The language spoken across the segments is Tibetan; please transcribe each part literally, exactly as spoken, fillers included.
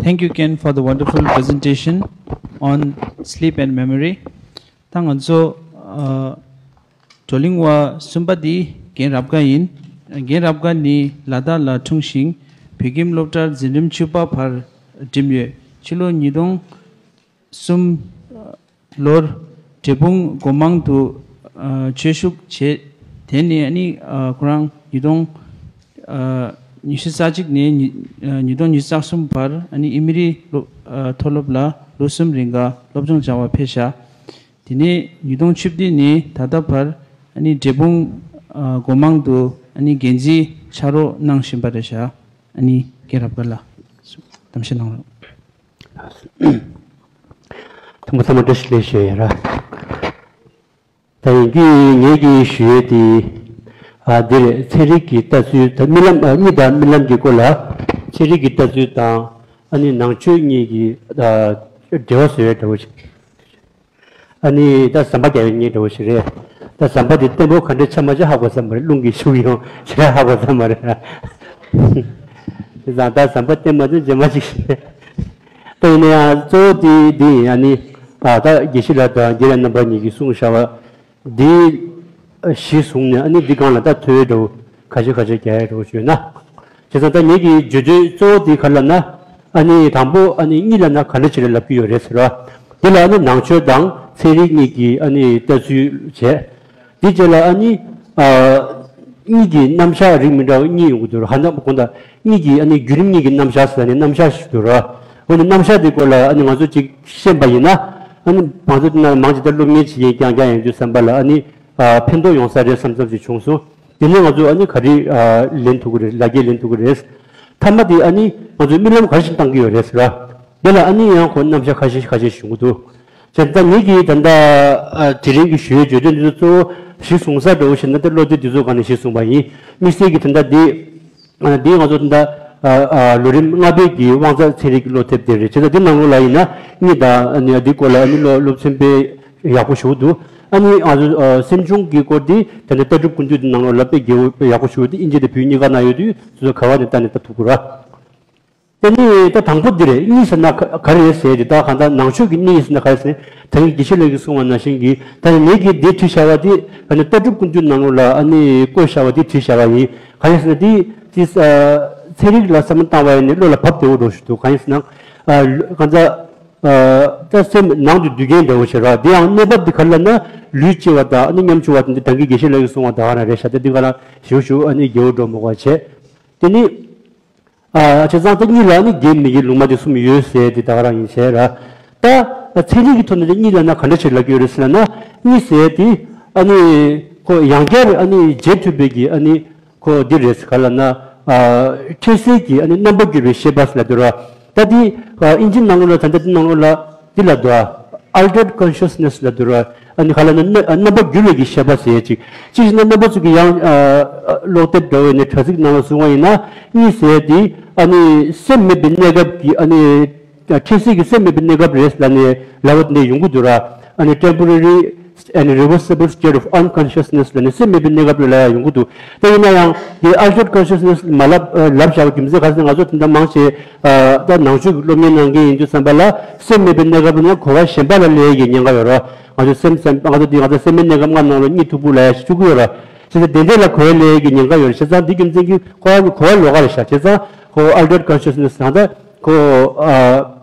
Thank you, Ken, for the wonderful presentation on sleep and memory. ད་ང་ཚོ་ཨ་བགྲོ་གླེང་བ་གསུམ་པ་འདི་རྒན་རབ་དགའ་ཡིན། རྒན་རབ་དགའ་ནི་ལ་དྭགས་ལ་འཁྲུངས་ཤིང་བོད་ཁྱིམ་སློབ་གྲྭར་འཛིན་རིམ་བཅུ་པ་བར་འགྲིམས་ཡོད། ཕྱི་ལོ་ཉིས་སྟོང་གསུམ་ལོར་འབྲས་སྤུངས་སྒོ་མང་དུ་ཨ་ཆོས་ཞུགས་བྱས། དེ་ནས་ཨ་ནི་ཨ་ཁོ་རང་ཉིས་སྟོང་ཨ་ཉི་ཤུ་རྩ་གཅིག་ནས་ཉི་ཨ་ཉིས་སྟོང་ཉི་ཤུ་རྩ་གསུམ་བར་ཨ་ནི་ཨི་མི་རི་སློབ་ཨ་མཐོ་སློབ་ལ་ལོ་གསུམ་རིང་ག་སློབ་སྦྱོང་སྦྱང་བར་ཕེབས་ཤག་དེ་ནས་ཉིས་སྟོང་བཅུ་བདུན་ནས་ད་ལྟ་བར་ཨ་ནི་འབྲས་སྤུངས་ཨ་སྒོ་མང་དུ་ཨ་ནི་འགན་འཛིན་ཕྱག་རོགས་གནང་བཞིན་པ་རེད་ཤག་ཨ་ནི་རྒན་རབ་དགའ་ལགས་གཏམ་བཤད་གནང་རོགས། ཐུགས་མ་ཚང་མ་བཀྲ་ཤིས་བདེ་ལེགས་ཞུ་ཡ་ར། ད་ཡིན་གྱི་ངེད་ཀྱི་ཞུ་ཡས་དེ་ཨ་འདི་རེད། ཚན་རིག་གི་ལྟ་ཚུལ་ད་རྨི་ལམ་ཨ་གཉིད་དང་རྨི་ལམ་གྱི་སྐོར་ལ་ཚན་རིག་གི་ལྟ་ཚུལ་དང་ཨ་ནི་ནང་ཆོས་གཉིས་ཀྱི་ཨ་འབྲེལ་བ་བཟོ་ཡས་འདྲ་བོ་ཞིག་ཨ་ནི་ད་ཟམ་པ་རྒྱག་ཡས་གཉིས་འདྲ་བོ་ཞིག་རེད། ད་ཟམ་པ་དེ་བརྟན་པོ་ག་འདྲ་ཆགས་མ་ཆགས་ཧ་གོ་ས་མ་རེད། རླུང་གིས་ཞུགས་ཡོང་ཞེས་ཧ་གོ་ས་མ་རེད། དེ་ཙང་ད་ཟམ་པ་བརྟན་མ་བརྟན་རྗེས་མ་ཅིག་ཞིག་རེད། ད་ཡིན་ན་ཡང་གཙོ་བོ་དེ་འདི་ཡིན། ཨ་ནི་ཨ་ད་དགེ་བཤེས་ལགས་དང་རྒན་ལགས་རྣམ་པ་གཉིས་ཀྱིས་གསུངས་བཞག་པ་འདི་གཞི་བཟུང་ནས་ཨ་ནི་འདི་སྒང་ལ་ད་ཐོས་འགྲོ་ཁ་ཤས་ཁ་ཤས་རྒྱག་ཡས་འགྲོ་ཞུས་ན། བྱས་ཙང་ད་ངེད་ཀྱི་བརྗོད་དོན་གཙོ་བོ་དེ་ག་རེ་ལབ་ན། ཨ་ནི་དང་པོ་ཨ་ནི་གཉིད་ལབ་ན་ག་འདྲ་ཅིག་རེད་ལབ་ཀྱི་ཡོད་རེད་ཟེར་བ། དེ་ལ་ཨ་ནི་ནང་ཆོས་དང་ཚན་རིག་གཉིས་ཀྱི་ཨ་ནི་ལྟ་ཚུལ་བྱས། དེ་རྗེས་ལ་ཨ་ནི་ཨ་གཉིད་ཀྱི་རྣམ་གཞག་རིགས་མི་འདྲ་བ་གཉིས་ཡོང་གི་འདུག་ར། ཧ་ན་གོང་དུ་གཉིད་ཀྱི་ཨ་ནི་བརྒྱུད་རིམ་གཉིས་ཀྱི་རྣམ་གཞག་ཟེར་ནས་རྣམ་གཞག་ཞིག་འདུག་ར། འོ་ན་རྣམ་གཞག་དེ་སྐོར་ལ་ཨ་ནི་ང་ཚོ་ཅིག་ཤེས་པ་ཡིན་ན། ཨ་ནི་མང་ཚོགས་དེ་ནང་མང་ཆེ་ད་སློབ་གཉེར་བྱེད་མཁན་རྐྱང་རྐྱང་ཡིན་དུས་ཙམ་པ་ལ་ཨ་ནི་ཨ་ཕན་ཐོགས་ཡོང་ས་རེད་བསམ་བསམ་ཞིག་བྱུང་སོང་། དེ་ནས་ང་ཚོ་ཨ་ནི་ག་རེ་ཨ་ལེན་ཐུབ་ཀྱི་རེད། ལག་འཁྱེར་ལེན་ཐུབ་ཀྱི་རེད། མཐའ་མ་དེ་ཨ་ནི་ང་ཚོས་རྨི་ལམ་ག་རེ་ཞིག་བཏང་གི་ཡོད་རེད་ཟེར་བ། དེ་ལ་ཨ་ནི་ཡང་ཁོ་རྣམ་གཞག་ཁ་ཤས་ཁ་ཤས་ཞུ་གི་འདུག་བྱས་ཙང་ངེད་ཀྱིས་ད་ལྟ་ཨ་དེ་རིང་གི་ཞུ་ཡས་བརྗོད་དོན་འདི་ཚོ་གཙོ་བོ་གཞི་བཟུང་ས་འདྲ་བོ་ཞིག་ན་ད་བློ་གཏད་འདི་ཚོ་སྒང་ནས་གཞི་བཟུང་བ་ཡིན། དམིགས་བསལ་གྱི་ད་ལྟ་འདི་ཨ་འདི་ང་ཚོ་ད་ལྟ་ཨ་ཨ་ལོ་རིམ་ལྔ་པའི་གི་དབང་རྩ་ཚན་རིག་གི་སློབ་དེབ་དེ་རེད། བྱས་ཙང་འདི་ནང་ལོགས་ལ་ཡིན་ན་གཉིད་དང་ཨ་ནི་འདི་སྐོར་ལ་ཨ་ནི་སློབ་སློབ་ཚན་དཔེ་ཡག་པོ་ཞིག་འདུག་ཨ་ནི་ང་ཚོ་ཨ་སེམས་བྱུང་གི་སྐོར་འདི་ད་ལྟ་ལྟ་གྲུབ་ཀུན་བཏུས་འདི་ནང་ལོགས་ལ་དཔེ་རྒྱས་པོ་དཔེ་ཡག་པོ་ཞིག་འདུག་ཨིན་ཇི་དང་བོད་གཉིས་ཀ་ནང་ཡོད་དུས་སོ་སོ་ག་བ་ནས་ལྟ་ནས་ལྟ་ཐུབ་ཀྱི་རེད། དེ་ནི་ད་དང་པོ་འདི་རེད། གཉིད་ཟེར་ན་ག་ག་རེ་རེད་ཟེར་དེ། ད་གང་ལྟར་ནང་ཆོས་ཀྱི་གཉིད་ཟེར་ན་ག་རེ་ཟེར། ད་ངས་དགེ་བཤེས་ལགས་ཀྱིས་གསུངས་པ་ནང་བཞིན་གྱི་ད་ནི་ངེད་ཀྱིས་འདི་བྲིས་བཞག་པ་དེ་ཨ་ནི་ལྟ་གྲུབ་ཀུན་བཏུས་ནང་ལོགས་ལ་ཨ་ནི་བཀོད་བཞག་པ་དེ་བྲིས་བཞག་པ་ཡིན། གང་ཡིན་ཟེར་ན་དེ་དེ་ཨ་ཚན་རིག་ལ་བསམ་བློ་བཏང་བ་ཡིན་ནའི་བློ་ལ་བབས་བདེ་བོ་འགྲོ་ཞིག་འདུག་གང་ཡིན་ཟེར་ན་ཨ་གང་ལྟར་ཨ་ད་སེམས་ནང་དུ་སྡུད་མཁན་འདྲ་བོ་ཞིག་རེད། དེ་ཡང་གནས་བབ་དེ་ག་རེ་ལབ་ན་ལུས་སྐྱེ་བ་དང་ཨ་ནི་ཉམ་ཆུང་བ་དེ་འདི་ད་གིན་དགེ་བཤེས་ལགས་ཀྱིས་གསུངས་པ་ད་ག་རང་རེད་ཤག་དེ་འདི་ག་རང་ཞུ་ཞུ་ཨ་ནི་རྒྱལ་བོ་འགྲོ་མོ་བ་བྱས། དེ་ནི། ཨ་བྱས་ཙང་ད་གཉིད་ལ་ནི་དགེ་མི་དགེ་ལུང་མ་དེ་གསུམ་ཡོད་ཟེར་དེ་ད་ག་རང་ཡིན་ཟེར་ར། ད་ཚན་རིག་གི་ཐོག་ནས་ད་གཉིད་ལ་ན་ག་འདྲ་ཞིག་ལབ་ཀྱི་ཡོད་རེད་ཟེར་ན། གཉིད་ཟེར་དེ་ཨ་ནི་ཁོ་ཡང་བསྐྱར་ཨ་ནི་བརྗེ་ཐུབ་པའི་གི་ཨ་ནི་ཁོ་འདི་རེད་ཟེར་ག་ལབ་ན། ཨ་འཕྲལ་སེལ་གྱི་ཨ་ནི་རྣམ་པ་འགྱུར་བའི་ཤེས་པ་ཟེར་ལབ་འདུག་ར། ད་དེ་ཨ་ཨིན་ཇི་ནང་ལོགས་ལ་ད་ལྟ་དེ་ནང་ལོགས་ལ། འདི་ལ་འདུག་ཨ། Altered consciousness ལ་འདུག་ར། ཨ་ནི་ག་ལབ་ན་རྣམ་རྣམ་པ་འགྱུར་བའི་གི་ཤེས་པ་ཟེར་ཅིག་ཅིག་བྱས་ན་རྣམ་པ་ཚོ་གི་ཡང་ཨ་ཨ་ཀློག་དེབ་འདྲ་བོ་ནས་དྲ་ཚིགས་ནང་ལ་གསུངས་པ་ཡིན་ན་གཉིད་ཟེར་དེ་ཨ་ནི་སེམས་མེད་པའི་གནས་སྐབས་ཀྱི་ཨ་ནི་འཕྲལ་སེལ་གྱི་སེམས་མེད་པའི་གནས་སྐབས་རེད་ལབ་ནས་ལབ་པ་དེ་འདྲ་ཡོང་གི་འདུག་ར། ཨ་ནི་temporary and reversible state of unconsciousness ལབ་ནས་སེམས་མེད་པའི་གནས་སྐབས་རེད་ལབ་ཡ་ཡོང་གི་འདུག་དེ་ཡིན་ན་ཡང་དེ་altered consciousness མ་ལབ་ལབ་བཞག་པ་རྒྱུ་མཚན་ག་རེ་ཟེར་ན་ང་ཚོ་དེ་འདྲ་མང་ཆེ། ད་ནང་ཆོས་ཀྱི་སློབ་གཉེར་གནང་མཁན་ཡིན་དུས་ཙམ་པ་ལ་སེམས་མེད་པའི་གནས་སྐབས་ནས་གོ་བ་གཞན་པ་ལ་སླེབས་ཡས་ཀྱི་ཉེན་ཁ་ཡོད་རེད། ང་ཚོ་སེམས་སེམས་ང་ཚོ་འདི་ང་ཚོ་སེམས་མེད་གནས་སྐབས་ལྔ་ནང་ལ་གཉིད་མཐུག་པོ་ལབ་ཡས་ཞིག་བཅུག་གི་ཡོད་རེད། བྱས་ཙང་དེ་འདྲས་ལ་གོ་བ་སླེབས་ཡས་ཀྱི་ཉེན་ཁ་ཡོད་རེད། བྱས་ཙང་འདི་རྒྱུ་མཚན་གྱིས་གོ་བ་གོ་བ་ལོགས་ཀ་རེད་ཤག་བྱས་ཙང་ཁོ་altered consciousness ད་ལྟ་ཁོ་ཨ་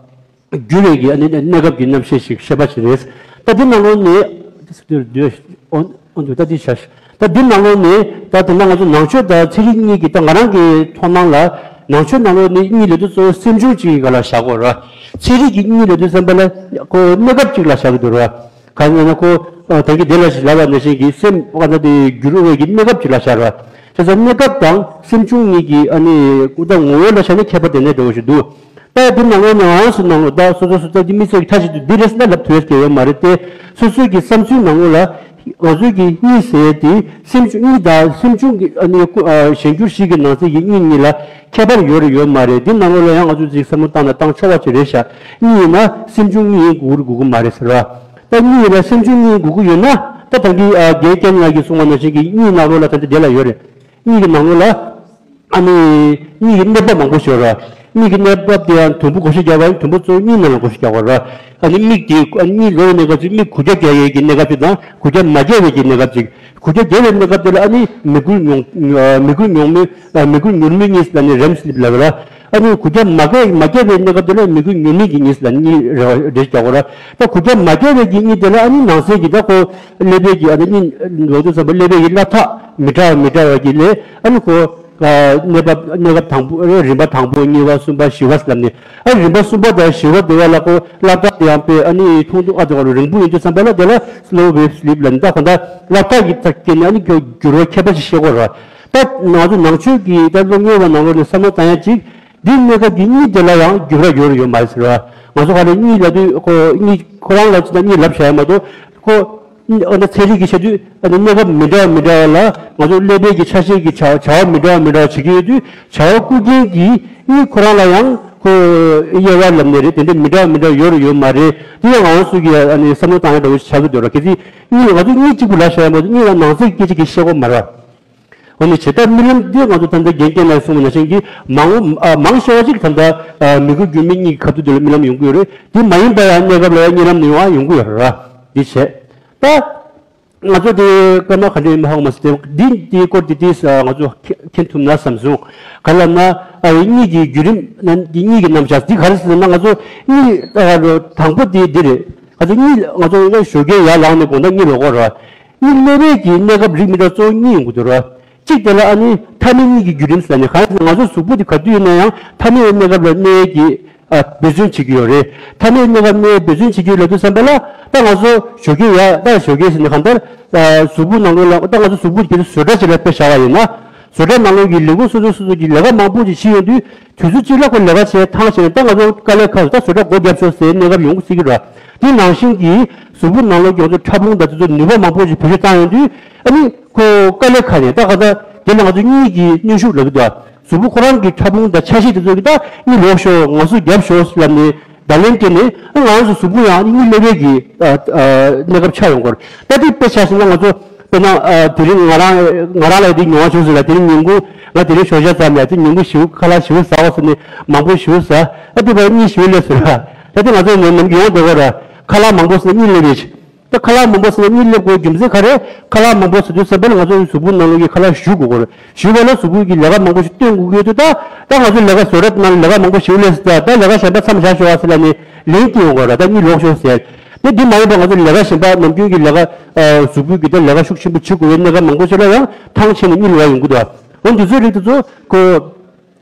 འགྱུར་བའི་གི་ཨ་ནི་གནས་སྐབས་ཀྱི་རྣམ་ཤེས་ཤིག་ཤེས་པ་ཞིག་རེད། ད་འདི་ནང་ལོགས་ནས། འོ་འདུག་ད་འདི་བྱ། ད་འདི་ནང་ལོགས་ནས་ད་དེ་ན་ང་ཚོ་ནང་ཆོས་དང་ཚན་རིག་གཉིས་ཀྱི་ད་ང་རང་གི་མཐོང་སྣང་ལ་ནང་ཆོས་ནང་ལོགས་ནས་གཉིད་ལབ་དུས་གཙོ་བོ་སེམས་བྱུང་གཅིག་གི་སྒང་ལ་བཞག་གོ་ར། ཚན་རིག་གི་གཉིད་ལབ་དུས་ཙམ་པ་ལ་ཁོ་གནས་སྐབས་གཅིག་ལ་བཞག་གི་འདུག་ར། གང་ཡིན་ན་ཁོ་ད་གིན་དེ་ལ་ཞིག་ལབ་པ་ནང་བཞིན་གྱི་སེམས་ཁ་ན་དེ་འགྱུར་བའི་གི་གནས་སྐབས་གཅིག་ལ་བཞག་ར། བྱས་ཙང་གནས་སྐབས་དང་སེམས་བྱུང་གཉིས་ཀྱི་ཨ་ནི་ད་ངོ་བོ་ལ་བཞག་ན་ཁྱད་པར་དེ་ནས་འདྲ་བོ་ཞིག་འདུག་ད་དེ་ནང་ལོགས་ནས་ང་རང་ཚོ་ནང་ལོགས་ད་སོ་སོ་སོ་ད་དེ་དམིགས་བསལ་གྱི་མཐའ་གཅིག་ཏུ་འདི་རེད་ཟེར་ན་ལབ་ཐུབ་ཡས་ཡོད་མ་རེད་དེ། སོ་སོའི་གི་བསམ་ཚུལ་ནང་ལོགས་ལ་ང་ཚོའི་གི་གཉིད་ཟེར་དེ་སེམས་བྱུང་གཉིད་དང་སེམས་བྱུང་གི་ཨ་ནི་ཨ་གཞན་འགྱུར་བཞི་གི་ནང་གསེས་ཀྱི་གཉིད་གཉིས་ལ་ཁྱད་པར་ཡོད་རེད་ཡོད་མ་རེད། འདི་ནང་ལོགས་ལ་ཡང་ང་ཚོས་ཅིག་བསམ་བློ་བཏང་ན་བཏང་ཆོག་པ་ཅིག་རེད་ཤག་གཉིད་ཡིན་ན་སེམས་བྱུང་གཉིད་ཡིན་དགོས་རེད་དགོས་ཀྱི་མ་རེད་ཟེར་བ། ད་གཉིད་ཡིན་ན་སེམས་བྱུང་གཉིད་ཡིན་དགོས་ཀྱི་ཡོད་ན་ད་ད་གིན་ཨ་རྒན་རྒན་ལགས་ཀྱིས་གསུངས་པ་ནང་བཞིན་གྱི་གཉིད་ནང་ལོགས་ལ་ད་ལྟ་དེ་ལ་ཡོད་རེད། གཉིད་ཀྱི་ནང་ལོགས་ལ། ཨ་ནི། གཉིད་ཀྱི་གནས་བབ་མང་པོ་ཞིག་ཡོད་རེད། མིག་གི་གནས་བབ་དེ་ཡང་དུམ་བུ་བགོ་བཤའ་རྒྱག་པ་ཡིན། དུམ་བུ་གཙོ་བོ་གཉིས་ནང་ལ་བགོ་བཤའ་རྒྱག་པ་རེད། ཨ་ནི་མིག་དེ་ཨ་ནི་གཉིད་ལོག་པའི་གནས་སྐབས་ཅིག་མིག་གུག་རྒྱ་རྒྱག་ཡས་ཀྱི་གནས་སྐབས་ཅིག་དང་། གུག་རྒྱ་མ་རྒྱག་པའི་གི་གནས་སྐབས་ཅིག་གུག་རྒྱ་རྒྱག་པའི་གནས་སྐབས་དེ་ལ་ཨ་ནི་མི་འགུལ་ཉུང་། མི་འགུལ་ཉུང་མོའི། མི་འགུལ་མྱུར་མོའི་གཉིད་ལ་ནི་རེམ་སི་ལིབ་ལབ་ར། ཨ་ནི་གུག་རྒྱ་མ་རྒྱག་མ་རྒྱག་པའི་གནས་སྐབས་དེ་ལ་མི་འགུལ་མྱུར་མོའི་གི་གཉིད་ལ་གཉིད་རེ་བ་རེ་རྒྱག་དགོས་ར། ད་གུག་རྒྱ་མ་རྒྱག་པའི་གི་གཉིད་དེ་ལ་ཨ་ནི་ནང་གསེས་ཀྱི་ད་ཁོ་ཀླད་པའི་གི་ཨ་ནི་གཉིད་ལོག་དུས་ཙམ་པ་ཀླད་པའི་གི་སླ་ཐག་མི་འདྲ་བ་མི་འདྲ་བ་གི་ལས་ཨ་ནི་ཁོ། གནས་བབ་གནས་སྐབས་དང་པོ་རིམ་པ་དང་པོ་གཉིས་པ་གསུམ་པ་བཞི་པ་ལབ་ནས། ཨ་རིམ་པ་གསུམ་པ་དང་བཞི་པ་དེ་བ་ལ་ཁོ་སླ་བཏགས་དེ་ཡང་དཔེ་ཨ་ནི་ཐུང་ཐུང་ཨ་དེ་བ་ལ་རིང་པོ་ཡིན་དུས་ཙམ་པ་ལ་དེ་ལ་slow wave sleep ལབ་ནས། ད་གང་ལྟར་སླ་བཏགས་ཀྱི་ཚ་སྐྱེ་ནས་ཨ་ནི་འགྱུར་བ་ཁྱད་པར་ཅིག་ཤེས་དགོས་རེད། ད་ང་ཚོ་ནང་ཆོས་ཀྱི་ད་སློབ་གཉེར་བ་ནང་ལོགས་ནས་བསམ་བློ་བཏང་ཡ་ཅིག་འདི་གནས་སྐབས་ཀྱི་གཉིད་དེ་ལ་ཡང་འགྱུར་བ་ཡོད་རེད་ཡོད་མ་རེད་ཟེར་བ། ང་ཚོ་ག་ལ་གཉིད་ལབ་དུས་ཁོ་གཉིད་ཁོ་རང་ལ་ཅི་ད་གཉིད་ལབ་བྱ་ཡ་མ་གཏོགས་ཁོ། ཨ་ནི་ཚན་རིག་གི་བཤད་དུས་ཨ་ནི་གནས་སྐབས་མི་འདྲ་བ་མི་འདྲ་བ་ལ་ང་ཚོ་ཀླད་པའི་གི་ཆ་ཤས་ཀྱི་བྱ་བྱ་བ་མི་འདྲ་བ་མི་འདྲ་བ་བྱེད་ཀྱི་ཡོད་དུས། བྱ་བ་རྐུ་མཁན་གྱི་གཉིད་ཁོ་རང་ལ་ཡང་ཁོ་དབྱེ་བ་ལབ་ནས་རེད། དེ་འདྲ་མི་འདྲ་བ་མི་འདྲ་བ་ཡོད་རེད་ཡོད་མ་རེད། དེ་ཡང་ང་རང་ཚོ་གི་ཨ་ནི་བསམ་བློ་བཏང་ཡ་འདྲ་བོ་ཞིག་ཆགས་ཀྱི་འདུག་ར། གལ་སྲིད་གཉིད་ང་ཚོ་གཉིད་གཅིག་པུ་ལབ་བྱ་ཡ་མ་གཏོགས་གཉིད་ལ་ནང་གསེས་སྐད་ཆ་གི་བཤད་སྒོ་མ་རེད། འོ་ནི་བྱེད་ཐབས་རྨི་ལམ་འདི་ང་ཚོ་ད་ལྟ་རྒན་རྒན་ལགས་གསུངས་པ་ནང་བཞིན་གྱི་མང་བོ་ཨ་མང་ཆེ་བ་ཅིག་ད་ལྟ་ཨ་མི་འགུལ་འགྱུར་མེད་གཉིད་ཀྱི་ཁ་ཐུག་དེ་ལ་རྨི་ལམ་ཡོང་གི་ཡོད་རེད། དེ་མ་ཡིན་པ་ཡང་གནས་སྐབས་ལ་ཡང་གཉིད་ལམ་ནི་ཡོང་ཡོང་གི་ཡོད་རེད་ར། འདི་བྱས་ད་ང་ཚོ་དེ་སྐར་མ་ག་འདྲ་ཡིན་མ་ཧ་གོ་མ་སོང་། དེ་འདི་འདིའི་སྐོར་དེ་དེ་ང་ཚོ་མཁྱེན་ཐུབ་ན་བསམ་སོང་། ག་ལབ་ན་ཨ་གཉིད་ཀྱི་བརྒྱུད་རིམ་ན་འདི་གཉིད་ཀྱི་རྣམ་གཞག་འདི་ག་རེ་ཟེར་ན། ང་ཚོ་གཉིད་ཨ་དང་པོ་དེ་འདི་རེད། ང་ཚོ་གཉིད་ང་ཚོ་ཞོགས་ཀས་ཡར་ལངས་ནས་དགོང་དག་གཉིད་ལོག་གོ་ར། གཉིད་སླེབས་པའི་གི་གནས་སྐབས་རིགས་མི་འདྲ་གཙོ་བོ་གཉིས་ཡོང་གི་འདུག་ར། གཅིག་དེ་ལ་ཨ་ནི་མཐའ་མའི་གཉིད་ཀྱི་བརྒྱུད་རིམ་ཟེར་ནས། གང་ཡིན་ཟེར་ན་ང་ཚོ་གཟུགས་པོ་དེ་ག་དུས་ཡིན་ན་ཡང་མཐའ་མའི་གནས་སྐབས་ལ་གནས་ཀྱི་ཨ་འབད་བརྩོན་བྱེད་ཀྱི་ཡོད་རེད། མཐའ་མའི་གནས་སྐབས་གནས་འབད་བརྩོན་བྱེད་ཀྱི་ཡོད་ལབ་དུས་ཙམ་པ་ལ་ད་ང་ཚོ་ཞོགས་ཀས་ཡ་ད་ཞོགས་ཀས་ཟེར་ནས་གང་ལྟར་ཨ་གཟུགས་པོ་ནང་ལོགས་ལ་ད་ང་ཚོ་གཟུགས་པོ་དེ་བཟོ་གྲྭ་ཅིག་ལ་དཔེ་བཞག་པ་ཡིན་ན། བཟོ་གྲྭ་ནང་ལོགས་ཀྱི་ལས་ཁུངས་སོ་སོ་སོ་སོ་གི་ལས་ཀ་མང་པོ་ཞིག་བྱེད་ཡོང་དུས། དུས་ཚོད་གཅིག་ལ་ཁོ་ལས་ཀ་བྱས་ཐང་ཆད་ནས་ད་ང་ཚོ་དཀའ་ལས་ཁག་ད་བཟོ་གྲྭ་སྒོ་བརྒྱབ་ཤོག་ཟེར་གནས་སྐབས་ཡོང་སྲིད་ཀྱི་རེད། དེ་ནང་བཞིན་གྱི་གཟུགས་པོ་ནང་ལོགས་ཀྱི་ང་ཚོ་ཕྲ་ཕུང་དང་དེ་ཚོ་ནུས་པ་མང་པོ་ཞིག་བེད་སྤྱོད་བཏང་ཡོང་དུས། ཨ་ནི་ཁོ་དཀའ་ལས་ཁག་ནས་ད་ག་ད་དེ་ལ་ང་ཚོ་གཉིད་ཀྱི་གནོན་ཤུགས་ལབ་ཀྱི་འདུག་གཟུགས་པོ་ཁོ་རང་གི་ཕྲ་ཕུང་དང་ཆ་ཤས་དེ་ཚོ་གིས་ད་གཉིད་ལོག་ཤོག་ངལ་གསོ་རྒྱབ་ཤོག་ལབ་ནས་བརྡ་ལན་སྤྲད་ནས། ཨ་ང་རང་ཚོ་གཟུགས་པོ་ཡང་ཨ་ནི་གཉིད་སླེབས་པའི་གི་ཨ་ཨ་གནས་སྐབས་ཆགས་ཡོང་གི་རེད། ད་དེ་དཔེ་ཆ་བཞག་ན་ང་ཚོ་དཔེར་ན་ཨ་དེ་རིང་ང་རང་ང་རང་ལ་དེ་མྱོང་བ་བྱུང་ཟེར་ལ། དེ་རིང་ཉིན་གུང་ང་དེ་རིང་ཞོགས་ཇ་ཟ་མེད། དེ་ཉིན་གུང་ཞེ་པོ་ཁ་ལག་ཞེ་པོ་ཟ་བ་ཟེར་ནས་མང་པོ་ཞེ་པོ་ཟ། ཨ་དེ་བར་གཉིད་ཞེ་པོ་སླེབས་ཟེར་ལ། ད་དེ་ང་ཚོ་ནམ་ནམ་ཡོང་བསྡད་ཡོད་ར། ཁ་ལག་མང་པོ་ཟ་ན་གཉིད་སླེབས་རེད། ད་ཁ་ལག་མང་པོ་ཟ་ན་གཉིད་སླེབས་དགོས་རྒྱུ་མཚན་ག་རེ། ཁ་ལག་མང་པོ་ཟ་དུས་ཙམ་པ་ལ་ང་ཚོ་གཟུགས་པོ་ནང་ལོགས་ཀྱི་ཁ་ལག་ཞུ་དགོས་ཀྱི་རེད། ཞུ་བ་ལ་གཟུགས་པོ་གི་ལས་ཀ་མང་པོ་ཞིག་སྟོན་དགོས་ཀྱི་ཡོད་དུས། ད་ད་ང་ཚོ་ལས་ཀ་བཟོ་གྲྭ་ནང་ལས་ཀ་མང་པོ་ཞིག་ལས་ཟེར། ད་ལས་ཀ་གཞན་པ་མཚམས་བཞག་ཤོག་ཨ་ཟེར་ལབ་ནས་ལན་སྐྱེལ་ཡོང་གི་རེད། ད་གཉིད་ལོག་ཤོག་ཟེར། ད་འདི་མ་ཡིན་པ་ང་ཚོ་ལས་ཀ་གཞན་པ་ནམ་རྒྱུན་གྱི་ལས་ཀ་ཨ་གཟུགས་པོ་གི་ད་ལས་ཀ་ཤུགས་ཆེན་པོ་བྱེད་དགོས་པའི་གནས་སྐབས་མང་པོ་ཞིག་ལ་ཡང་ཐང་ཆད་ནས་གཉིད་ལོག་ཡོང་གི་འདུག་འོ་འདི་ཚོའི་རིགས་དེ་ཚོ་ཁོ།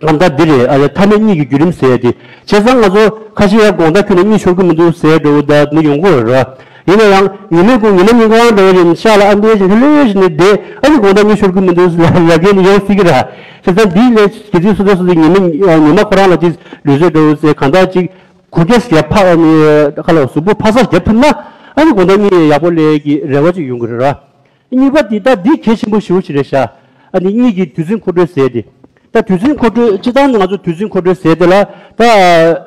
གང་ལྟར་འདི་རེད། ཨ་ལས་མཐའ་མའི་གཉིད་ཀྱི་བརྒྱུད་རིམ་ཟེར་ཡ་དེ། བྱས་ཙང་ང་ཚོ་ཁ་ཤས་ཡང་དགོང་དག་ཁྱོན་ནས་གཉིད་ཤོར་གི་མི་འདུག་ཟེར་འདྲ་བོ་ད་ནི་ཡོང་གི་ཡོད་རེད། ཡིན་ན་ཡང་ཉི་མའི་དགོང་ཉི་མ་ཉིན་གང་འདྲ་བོ་ཞིག་ཤག་ལ་ཨ་འདྲ་ཞིག་ལྷོད་ལྷོད་ཞིག་ནས་བསྡད། ཨ་ནི་དགོང་དག་གཉིད་ཤོར་གི་མི་འདུག་ལབ་མཁན་ནི་ཡོང་སྲིད་ཀྱི་རེད། བྱས་ཙང་འདི་ལས་གལ་སྲིད་སོ་སོ་སོ་སོ་ཉི་མ་ཉི་མ་ཁོ་རང་ལ་དེ་ལུས་རྩལ་འདྲ་བོ་ཟེར་གང་ལྟར་ཅིག་གུ་གེ་ཟེར་ཕ་ཨ་ནི་ཁ་ལ་གཟུགས་པོ་འཕག་འཚག་རྒྱབ་ཐུབ་ན། ཨ་ནི་དགོང་དག་གཉིད་ཡག་པོ་སླེབས་ཀྱི་རེ་བ་ཅིག་ཡོང་གི་རེད་ར། གཉིས་པ་འདི་ད་འདི་གལ་ཆེན་པོ་ཞེ་པོ་ཅིག་རེད་ཤག་ཨ་ནི་གཉིད་ཀྱི་དུས་ཚོད་མཁོ་སྤྲོད་ཟེར་ཏེ། ད་དུས་ཚོད་མཁོ་སྤྲོད་སྤྱིར་བཏང་ནི་ང་ཚོ་དུས་ཚོད་མཁོ་སྤྲོད་ཟེར་དེ་ལ་ད་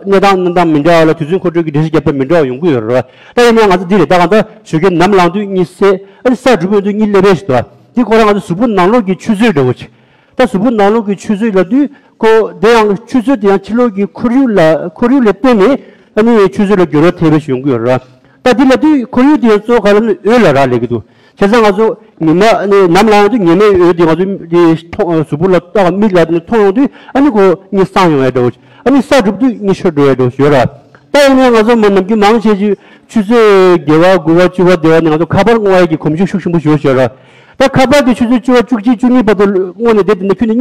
གནས་སྟངས་གནས་སྟངས་མི་འདྲ་བ་ལ་དུས་ཚོད་མཁོ་སྤྲོད་ཀྱི་འགྲེལ་བཤད་རྒྱབ་པ་མི་འདྲ་བ་ཡོང་གི་ཡོད་རེད། ད་ཡིན་ན་ང་ཚོ་འདི་རེད། ད་གང་ལྟར་ཞོགས་ཀས་ནམ་ལངས་དུས་གཉིད་སད། ཨ་ནི་ས་གྲུབ་ཡོང་དུས་གཉིད་སླེབས་པས་ཞེས་དོ། འདི་ཁོ་རང་ང་ཚོ་གཟུགས་པོ་ནང་ལོགས་ཀྱི་ཆུ་ཚོད་འདྲ་བོ་ཅིག་ད་གཟུགས་པོ་ནང་ལོགས་ཀྱི་ཆུ་ཚོད་ལབ་དུས་ཁོ་དེ་ཡང་ཆུ་ཚོད་དེ་ཡང་ཕྱི་ལོགས་ཀྱི་ཁོར་ཡུག་ལ་ཁོར་ཡུག་ལ་བརྟེན་ནས་ཨ་ནི་ཆུ་ཚོད་ལ་འགྱུར་བ་ཐེབས་པ་ཞིག་ཡོང་གི་ཡོད་རེད། ད་འདི་ལབ་དུས་ཁོར་ཡུག་དེ་ཡང་གཙོ་བོ་ག་ལ་ནི་འོད་ལ་རག་ལས་ཀྱི་འདུག་བྱས་ཙང་ང་ཚོ་ཉི་མ་ནི་ནམ་ལངས་དུས་ཉི་མའི་འོད་དེ་ང་ཚོ་དེ་མཐོང་གཟུགས་པོ་ལ་ལྟ་མིག་ལ་མཐོང་ཡོང་དུས་ཨ་ནི་ཁོ་གཉིད་སངས་ཡོང་ཡ་འདྲ་བོ། ཨ་ནི་ས་གྲུབ་དུས་གཉིད་ཤོར་འགྲོ་ཡ་འདྲ་བོ་ཡོད་ར། ད་ཡིན་ནའི་ང་ཚོ་མ་ནམ་རྒྱུན་མང་ཆེ་ཆུ་ཆུ་ཚོད་བརྒྱད་པ་དགུ་པ་བཅུ་པ་དེ་བ་ནི་ང་ཚོ་ཁ་པར་བསྔོ་ཡ་གི་གོམས་གཤིས་ཤུགས་ཆེན་པོ་ཞིག་ཡོད་ར། ད་ཁ་པར་དེ་ཆུ་ཚོད་བཅུ་པ་བཅུ་གཅིག་བཅུ་གཉིས་བར་དུ་བསྔོ་ནས་བསྡད་དེ་ནས་ཁྱོན་ནས་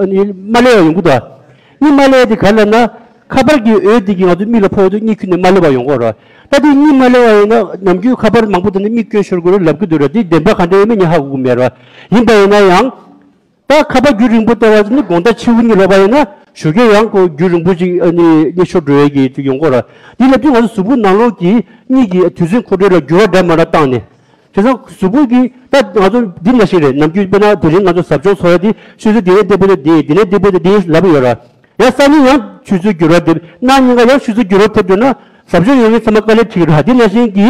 གཉིད་མ་སླེབས་པ་ཡོང་གི་འདུག་གཉིད་མ་སླེབས་དེ་ག་ལ་ན། ཁ་པར་གྱི་འོད་དེ་གིས་ང་ཚོ་མིག་ལ་ཕོག་དུས་གཉིད་ཁྱོན་ནས་མ་སླེབས་པ་ཡོང་གི་རེད། ད་དེ་གཉིད་མ་སླེབས་པ་ཡིན་ན་ནམ་རྒྱུན་ཁ་པར་མང་པོ་བཏང་ནས་མིག་སྐྱོན་ཤོར་གི་རེད་ལབ་ཀྱི་འདུག་ར། དེ་བདེན་པ་ག་འདྲ་ཡོད་མེད་ངས་ཧ་གོ་གི་མེད་ར། ཡིན་པ་ཡིན་ན་ཡང་། ད་ཁ་པར་རྒྱུན་རིང་པོ་བལྟས་པ་ནི་དགོང་དག་ཕྱི་པོ་གཉིད་ལོག་པ་ཡིན་ན་ཞོགས་ཀས་ཡང་ཁོ་རྒྱུན་རིང་པོ་ཅིག་ཨ་ནི་གཉིད་ཤོར་འགྲོ་ཡས་ཀྱི་ཅིག་ཡོང་གི་ར། དེ་ལབ་དུས་ང་ཚོ་གཟུགས་པོ་ནང་ལོགས་ཀྱི་གཉིད་ཀྱི་དུས་ཚོད་མཁོ་སྤྲོད་ལ་འགྱུར་བ་འདྲ་མ་འདྲ་བཏང་ནས། བྱས་ཙང་གཟུགས་པོ་གི་ད་ང་ཚོ་འདི་ནང་བཞིན་རེད། ནམ་རྒྱུན་དཔེར་ན་དེ་རིང་ང་ཚོ་ཟབ་སྦྱོང་ཚོགས་ཡ་དེ་ཆུ་ཚོད་འདི་ནས་འདི་བར་དུ་འདི་འདི་ནས་འདི་བར་དུ་འདི་ལབ་ཡོད་ར། ཡང་སང་ཉིན་ཡང་ཆུ་ཚོད་འགྱུར་བ་ཐེབས། གནངས་ཉིན་ཀ་ཡང་ཆུ་ཚོད་འགྱུར་བ་ཐེབས་འགྲོ་ན་ཟབ་སྦྱོང་ཡོད་མེད་ཚང་མ་དཀའ་ལས་འཕྲད་ཀྱི་རེད། དེ་ནང་བཞིན་གྱི་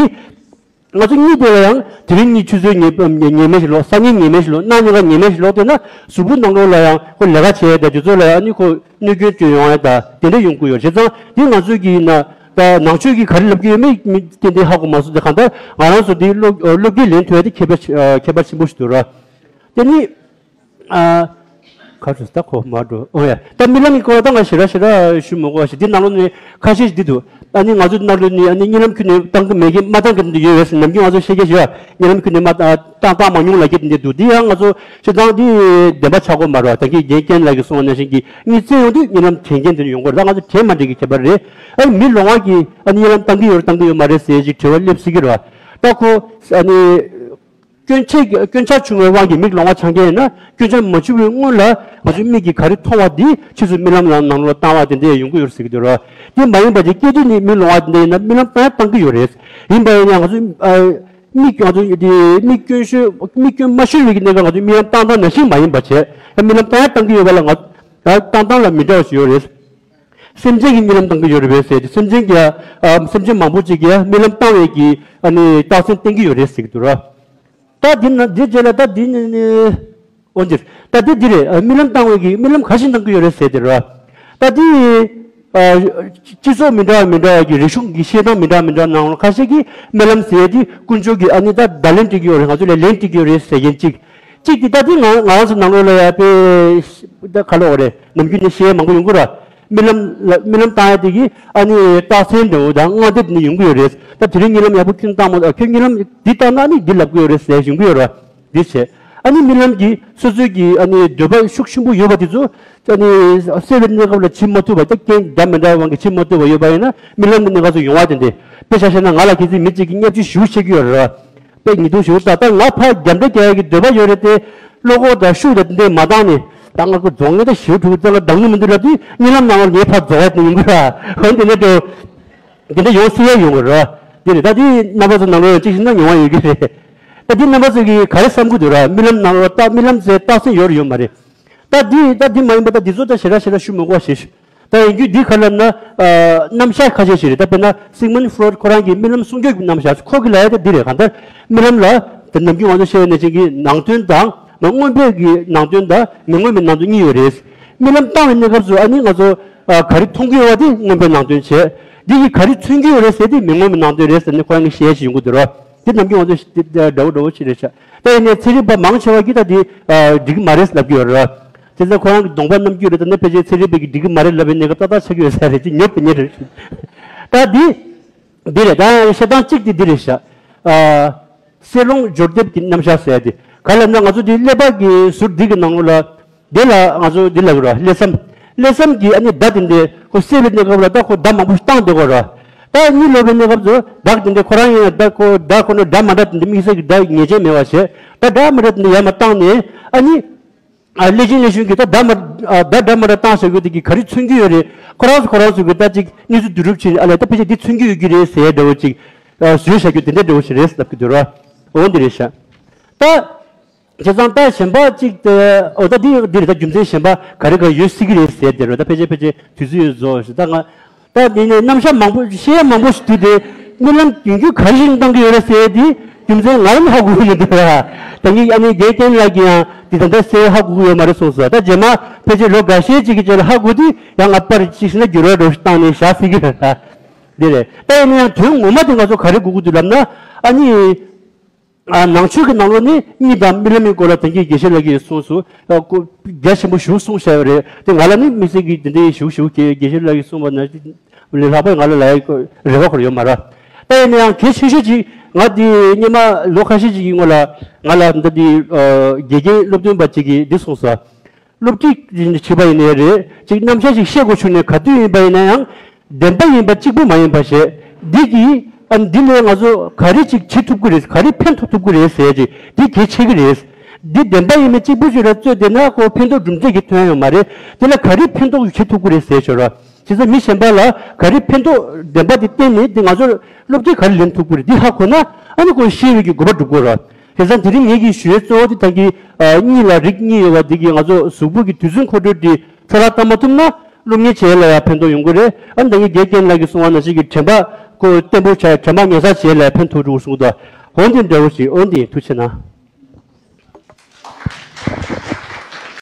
ང་ཚོ་གཉིད་དེ་ལ་ཡང་དེ་རིང་གཉིད་ཆུ་ཚོད་ཉི་ཉི་མ་ཞིག་ལོག་སང་ཉིན་ཉི་མ་ཞིག་ལོག་གནངས་ཉིན་ཀ་ཉི་མ་ཞིག་ལོག་དེ་ན་གཟུགས་པོ་ནང་ལོགས་ལ་ཡང་ཁོ་ལས་ཀ་བྱས་དང་དུས་ཚོད་ལ་ཡང་ནི་ཁོ་ གནོད་སྐྱོན་བྱུང་ཡོང་ཡ་ད་དེ་འདྲ་ཡོང་གི་ཡོད། བྱས་ཙང་འདི་ང་ཚོའི་གི་ན་ད་ནང་ཆོས་ཀྱི་ག་རེ་ལབ་ཀྱི་ཡོད་མེད་མི་ཏན་ཏན་ཧ་གོ་མ་སོང་། དེ་གང་ལྟར་ང་རང་ཚོ་འདི་སློབ་སློབ་ཁྲིད་ལེན་ཐུབ་ཡ་དེ་ཁྱད་པར་ཆེ་ཁྱད་པར་ཆེན་པོ་ཞིག་འདུག་ར། དེ་ནི། ཨ། ཁ་ཁྲོས་ད་ཁོ་མ་འགྲོ། ཨོ་ཡ། ད་རྨི་ལམ་གྱི་སྐོར་ལ་ད་ང་ཞེ་དྲག་ཞེ་དྲག་ཞུ་མི་དགོས་པ་ཞིག་འདི་ནང་ལོགས་ནས་ཁ་ཤས་ཤིག་འདི་འདུག་ཨ་ནི་ང་ཚོའི་ནང་ལོགས་ནས་ཨ་ནི་གཉིད་ལམ་ཁྱོན་ནས་བཏང་གི་མེད་མཁན་མ་བཏང་མཁན་འདི་ཡོད་པས་ཟེར། ནམ་རྒྱུན་ང་ཚོ་བཤད་རྒྱུ་ཞིག་གཉིད་ལམ་ཁྱོན་ནས་མ་བཏང་བཏང་མ་མྱོང་ལབ་མཁན་འདི་འདུག་འདི་ཡང་ང་ཚོ་སྤྱིར་བཏང་འདི་བདེན་པ་ཆགས་ཀྱི་མ་རེད་བ། ད་གིན་རྒན་རྒན་ལགས་ཀྱིས་གསུངས་པ་ནང་བཞིན་གྱི་གཉིད་སད་ཡོང་དུས་གཉིད་ལམ་དྲན་མཁན་འདི་ཡོང་གི་རེད། ད་ང་ཚོ་དྲན་མ་དྲན་གྱི་ཁྱད་པར་རེད། ཨ་ནི་མི་ལོང་བ་གིས་ཨ་ནི་གཉིད་ལམ་བཏང་གི་ཡོད་རེད་བཏང་གི་ཡོད་མ་རེད་ཟེར་ཅིག་དྲི་བ་སླེབས་སྲིད་ཀྱི་རེད་བ། ད་ཁོ་ཨ་ནི། སྐྱོན་ཆ་སྐྱོན་ཆ་བྱུང་བའི་དབང་གིས་མིག་ལོང་བ་འཆང་མཁན་ཡིན་ན་སྐྱོན་ཆ་མ་བྱུང་བའི་སྔོན་ལ་ང་ཚོའི་མིག་གིས་ག་རེ་མཐོང་བ་འདི་ཕྱིས་སུ་རྨི་ལམ་ནང་ལ་བཏང་བ་དེ་འདྲ་ཡོང་གི་ཡོད་ཟེར་གྱི་འདུག་ར། དེ་མ་ཡིན་པ་ཅིག་སྐྱེ་དུས་ནས་མིག་ལོང་བ་དེ་འདྲ་ཡིན་ན་རྨི་ལམ་བཏང་ཡང་བཏང་གི་ཡོད་རེད། ཡིན་པ་ཡིན་ན་ང་ཚོའི་ཨ་མིག་ང་ཚོ་དེ་མིག་སྐྱོན་ཤོས་མིག་སྐྱོན་མ་ཤོར་བའི་གནས་སྐབས་ང་ཚོའི་རྨི་ལམ་བཏང་སྟངས་ནང་བཞིན་མ་ཡིན་པ་བྱས། རྨི་ལམ་བཏང་ཡང་བཏང་གི་ཡོད་པ་ལ་ང་ཚོ་བཏང་སྟངས་ལ་མི་འདྲ་བ་ཞིག་ཡོད་རེད། སེམས་ཅན་གྱི་རྨི་ལམ་བཏང་གི་ཡོད་རེད་པས་ཟེར་ཏེ་སེམས་ཅན་གྱི་ཨ་སེམས་ཅན་མང་པོ་ཅིག་གིས་རྨི་ལམ་བཏང་བའི་གི་ཨ་ནི་རྟགས་མཚན་བསྟན་གྱི་ཡོད་རེད་ཟེར་གྱི་འདུག་ར། ད་འདི་ན་འདི་རྗེས་ལ་ད་འདི་ནི་ནི་འོ་འདིར་ད་འདི་འདི་རེད། ཨ་རྨི་ལམ་བཏང་བའི་གི་རྨི་ལམ་ག་བཞིན་བཏང་གི་ཡོད་རེད་ཟེར་ཏེ་ར། ད་འདི་ཨ་སྤྱི་ཚོགས་མི་འདྲ་བ་མི་འདྲ་བ་གི་རིག་གཞུང་གི་བཤད་སྟངས་མི་འདྲ་མི་འདྲ་ནང་ལ་ཁ་ཤས་ཀྱིས་རྨི་ལམ་ཟེར་ཡ་དེ་དཀོན་མཆོག་གིས་ཨ་ནི་ད་བརྡ་ལན་སྤྲད་ཀྱི་ཡོད་རེད། ང་ཚོ་ལ་ལན་སྤྲད་ཀྱི་ཡོད་རེད་ཟེར་མཁན་གཅིག་གཅིག་དེ་ད་དེ་ང་ང་རང་ཚོ་ནང་ལོགས་ལ་ཡ་དཔེ་ད་ག་ལབ་དགོས་རེད། ནམ་རྒྱུན་ནས་བཤད་མང་པོ་ཡོང་གི་ར། རྨི་ལམ་ལ་རྨི་ལམ་བཏང་ཡ་དེ་གི་ཨ་ནི་རྟགས་མཚན་འདྲ་བོ་དང་སྔ་ལྟས་དེ་ནི་ཡོང་གི་ཡོད་རེད། ད་དེ་རིང་རྨི་ལམ་ཡག་པོ་ཁྱོད་བཏང་མ་ཨ་ཁྱོད་རྨི་ལམ་འདི་བཏང་ན་ནི་འདི་ལབ་གི་ཡོད་རེད་ཟེར་ཡོང་གི་ཡོད་ར། འདི་བྱས་ཨ་ནི་རྨི་ལམ་གྱི་སོ་སོའི་གི་ཨ་ནི་འདོད་པ་ཤུགས་ཆེན་པོ་ཡོད་པ་དེ་ཚོ་ཨ་ནི་སད་པའི་གནས་སྐབས་ལ་བྱེད་མ་ཐུབ་པ་ད་རྐྱེན་འདྲ་མི་འདྲ་བའི་དབང་གིས་བྱེད་མ་ཐུབ་པ་ཡོད་པ་ཡིན་ན་རྨི་ལམ་གྱི་གནས་སྐབས་སུ་ཡོང་བ་དེ་འདྲ་དཔེ་ཆ་བཞག་ན་ང་ལ་གལ་སྲིད་མི་གཅིག་གིས་བརྙས་བཅོས་ཞེ་པོ་བྱེད་ཀྱི་ཡོད་རེད་བ། དཔེ་ཉེས་རྡུང་ཞེ་པོ་བཏང་། ད་ང་ཕར་རྒྱབ་འདྲེ་རྒྱག་ཡག་གི་འདོད་པ་ཡོད་རེད་དེ། བློ་ཁོག་དང་ཤུགས་དང་དེ་འདྲས་མ་བཏང་ནས་ད་ང་ཁོ་རྫོང་ངན་ད་ཞེ་པོ་འཁྲུག་རྩ་ལ་འདང་གི་མི་འདུག་ལབ་དུས་རྨི་ལམ་ནང་ལ་ངས་ཕར་རྫོགས་ཡག་དེ་ཡོང་གི་ར། འོན་ཏེ་ནས་དོ་དེ་འདྲ་ཡོང་སྲིད་ཡག་ཡོང་གི་ར། དེ་རེད། ད་དེ་རྣམ་པ་ཚོ་ནང་ལོགས་ཡང་གཅིག་བྱས་ན་མྱོང་བ་ཡོད་ཀྱི་རེད། ད་དེ་རྣམ་པ་ཚོ་གིས་ག་རེ་བསམ་གྱི་འདུག་ར། རྨི་ལམ་ནང་ལ་ད་རྨི་ལམ་ཟེར་རྟགས་མཚན་ཡོད་རེད་ཡོད་མ་རེད། ད་འདི་ད་འདི་མ་ཡིན་པ་ད་འདི་ཚོ་ད་ཞེ་དྲག་ཞེ་དྲག་ཞུ་མི་དགོས་པ་ཞིག་ད་ཡིན་རྒྱུ་འདི་ག་ལབ་ན། ཨ་རྣམ་གཞག་ཁ་ཤས་ཤིག་རེད། ད་དཔེར་ན་སིག་མན་ཧྥོ་རོད་ཁོ་རང་གི་རྨི་ལམ་སྲུང་སྐྱོབ་ཀྱི་རྣམ་གཞག་ཁོ་གི་ལབ་ཡ་ད་འདི་རེད། གང་ལྟར་རྨི་ལམ་ལ་ད་ནམ་རྒྱུན་ང་ཚོ་བཤད་པ་ནང་བཞིན་གྱི་ནང་དོན་དང་མ་མངོན་པའི་གི་ནང་དོན་དང་མི་མངོན་པའི་ནང་དོན་གཉིས་ཡོད་རེད། རྨི་ལམ་བཏང་བའི་གནས་སྐབས་སུ་ཨ་ནི་ང་ཚོ་ཨ་ག་རེ་མཐོང་གི་ཡོད་པ་དེ་མངོན་པའི་ནང་དོན་བྱས། འདི་ཡིས་ག་རེ་མཚོན་གྱི་ཡོད་རེད་ཟེར་དེ་མི་མངོན་པའི་ནང་དོན་རེད་ཟེར་ནས་ཁོ་རང་གི་བཤད་ཡ་ཞིག་ཡོང་གི་འདུག་ར། དེ་ནམ་རྒྱུན་ང་ཚོ་འདྲ་བོ་འདྲ་བོ་ཅིག་རེད་ཤག་ད་ཡིན་ནའི་ཚན་རིག་པ་མང་ཆེ་བ་གིས་ད་དེ་ཨ་འགྲིག་གི་མ་རེད་ལབ་ཀྱི་ཡོད་རེད། བྱས་ཙང་ཁོ་རང་གི་གདོང་པ་རྣམ་འགྱུར་རེད། ད་ནི་ཕལ་ཆེར་ཚན་རིག་པས་ཀྱིས་འགྲིག་གི་མ་རེད་ལབ་པའི་གནས་སྐབས་ཏག་ཏག་ཆགས་ཀྱི་ཡོད་ས་རེད། ཅིག་ཉོབ་པའི་གནས་རེད། ད་འདི་འདི་རེད། ད་བཤད་སྟངས་གཅིག་དེ་འདི་རེད་ཤག་ཨ་གསེར་སློང་སྦྱོར་སྡེབ་ཀྱི་རྣམ་གཞག་ཟེར་ཡ་དེ་ག་ལབ་ན་ང་ཚོ་འདི་ཀླད་པ་གི་ཟུར་འདི་གི་ནང་ལོགས་ལ་དེ་ལ་ང་ཚོ་འདི་ལབ་ཀྱི་རེད། ཀླད་སྲམ། ཀླད་སྲམ་གྱི་ཨ་ནི་མདའ་དེ་འདྲས་ཁོ་བསད་པའི་གནས་སྐབས་ལ་ད་ཁོ་མདའ་མང་པོ་བཏང་བསྡད་ཀྱི་ཡོད་རེད། ད་གཉིད་ལོག་པའི་གནས་སྐབས་སུ་མདའ་དེ་འདྲས་ཁོ་རང་ཡིན་ན་ད་ཁོ་མདའ་ཁོ་ན་འདྲ་མ་འདྲ་དེ་འདྲས་དམིགས་བསལ་གྱི་འདྲ་ངེས་ཅན་མེད་པ་བྱས། ད་འདྲ་མ་འདྲ་དེ་འདྲས་ཡར་མར་བཏང་ནས་ཨ་ནི། ཨ་ཀླད་ཆེན་ཀླད་གཞོན་གྱིས་ད་མདའ་མ་ཨ་མདའ་འདྲ་མ་འདྲ་བཏང་བཞག་རྒྱུ་དེ་གིས་ག་རེ་མཚོན་གྱི་ཡོད་རེད། ཁོ་རང་ཚོ་ཁོ་རང་ཚོ་གིས་ད་ཅིག་གནས་ཚུལ་བསྡུ་རུབ་བྱས་ནས་ཨ་ལས་ད་ཕལ་ཆེར་འདི་མཚོན་གྱི་ཡོད་ཀྱི་རེད་ཟེར་ཡ་འདྲ་བོ་ཅིག་ཨ་བཟོས་བཞག་རྒྱུ་དེ་འདྲ་འདྲ་བོ་ཞིག་རེད་ལབ་ཀྱི་འདུག་ར། འོ་འདི་རེད་ཤག་ད། བྱས་ཙང་ད་གཞན་པ་གཅིག་དེ་འོ་ད་འདི་འདི་རེད། ད་རྒྱུ་མཚན་གཞན་པ་ག་རེ་ག་རེ་ཡོད་སྲིད་ཀྱི་རེད་ཟེར་དེ་རེད། ད་ཕལ་ཆེར་ཕལ་ཆེར་དུས་ཚོད་ཡོད་རྫོགས་ཤག་ད་ང་ད་འདི་ནས་རྣམ་གཞག་མང་པོ་བཤད་ཡ་མང་པོ་ཞིག་འདུག་དེ་རྨི་ལམ་རྒྱུན་རྒྱུན་ག་རེ་བཞིན་བཏང་གི་ཡོད་རེད་ཟེར་དེ་རྒྱུ་མཚན་ང་རང་ཧ་གོ་གི་མི་འདུག་ར། ད་ངས་ཨ་ནི་དགེ་རྒན་ལགས་ཀྱིས་ཡང་འདི་ད་ལྟ་གསལ་ཧ་གོ་གི་ཡོད་མ་རེད་གསུངས་སོང་། ད་རྗེས་མ་ཕལ་ཆེར་ལོ་འགའ་ཤས་ཅིག་གི་རྗེས་ལ་ཧ་གོ་དུས་ཡང་ང་པར་ཅིག་ཤི་ན་འགྱུར་བ་འགྲོ་ཞིག་བཏང་ནས་བཞག་སྲིད་ཀྱི་རེད། ད་འདི་རེད། ད་ཡིན་ན་ཡང་དོན་ངོ་མ་དེ་ང་ཚོ་ག་རེ་དགོས་ཀྱི་འདུག་ལབ་ན་ཨ་ནི། ཨ་ནང་ཆོས་ཀྱི་ནང་ལོགས་ནས་གཉིད་དང་རྨི་ལམ་གྱི་སྐོར་ལ་ད་གིན་དགེ་བཤེས་ལགས་ཀྱིས་གསུངས་སོང་། ཨ་ཁོ་རྒྱ་ཆེན་པོ་ཞིག་གསུངས་བཞག་ཡོད་རེད། དེ་ང་ལ་ནི་དམིགས་བསལ་གྱི་དེ་འདྲའི་ཞིག་ཞིག་གི་དགེ་བཤེས་ལགས་ཀྱིས་གསུངས་པ་ནང་བཞིན་ལས་ལྷག་པར་ང་ལ་ལབ་ཡག་རེ་བ་ཁོ་རང་ཡོད་མ་རེད། ད་ཡིན་ན་ཡང་གལ་ཆེ་ཤོས་ཅིག་ང་དེ་སྔོན་མ་ལོ་ཁ་ཤས་ཅིག་གི་སྔོན་ལ་ང་ལ་ད་དེ་ཨ་དགེ་རྒན་སློབ་སྟོན་པ་ཅིག་གིས་འདི་གསུངས་སོང་། སློབ་ཁྲིད་བྱེད་པ་ཡིན་ནའི་རེད། ཅིག་རྣམ་གཞག་ཅིག་བཤད་དགོས་བྱུང་ནས་ག་དུས་ཡིན་པ་ཡིན་ན་ཡང་བདེན་པ་ཡིན་པ་གཅིག་པུ་མ་ཡིན་པ་ཞེས། འདི་གིས་ཨ་འདི་ནས་ང་ཚོ་ག་རེ་ཅིག་བྱེད་ཐུབ་ཀྱི་རེད། ག་རེ་ཕན་ཐོགས་ཐུབ་ཀྱི་རེད་ཟེར་ཅིག་འདི་གལ་ཆེ་གི་རེད། འདི་བདེན་པ་ཡིན་པའི་གཅིག་པུ་ཞིག་ལ་རྩོད་བསྡད་ན་ཁོ་ཕན་ཐོགས་གྲུབ་འབྲས་ཀྱི་ཐོན་ཡོད་མ་རེད། དེ་ལ་ག་རེ་ཕན་ཐོགས་བྱེད་ཐུབ་ཀྱི་རེད་ཟེར་ཞོར་ར། བྱས་ཙང་མི་གཞན་པ་ལ་ག་རེ་ཕན་ཐོགས་བདེན་པ་དེ་བསྟན་ནས་འདི་ང་ཚོར་སློབ་ཁྲིད་ག་རེ་ལེན་ཐུབ་ཀྱི་རེད། འདི་ཧ་གོ་ན་ཨ་ནི་ཁོ་ཤེས་པའི་གི་དགོས་པ་འགྲུབ་དགོས་ར། དེ་ཙང་དེ་རིང་ངེད་ཀྱི་ཞུ་ཡས་གཙོ་བོ་དེ་ད་གིན་ཨ་གཉིད་ལ་རིགས་གཉིས་ཡོད་པ་དེ་གིས་ང་ཚོ་གཟུགས་པོ་གི་དུས་གསུམ་འཁོར་གྲོལ་དེ་འཕྲོ་བརླག་བཏང་མ་ཐུབ་ན་སློབ་གཉེར་བྱེད་ཡས་ལ་ཡང་ཕན་ཐོགས་ཡོང་གི་རེད། ཨ་ནི་ད་གིན་དགེ་རྒན་ལགས་ཀྱིས་གསུངས་པ་ནང་བཞིན་གྱི་དྲན་པ་ཁོ་བརྟན་པོ་བྱ་ཡས་དྲན་པ་ཉར་ཚགས་བྱེད་ཡས་ལ་ཡང་ཕན་ཐོགས་འགྲོ་གསུངས་འདུག་འོན་ཏེ་འདྲ་བོ་ཞིག་འོན་ཏེ་ཐུགས་རྗེ་གནང་།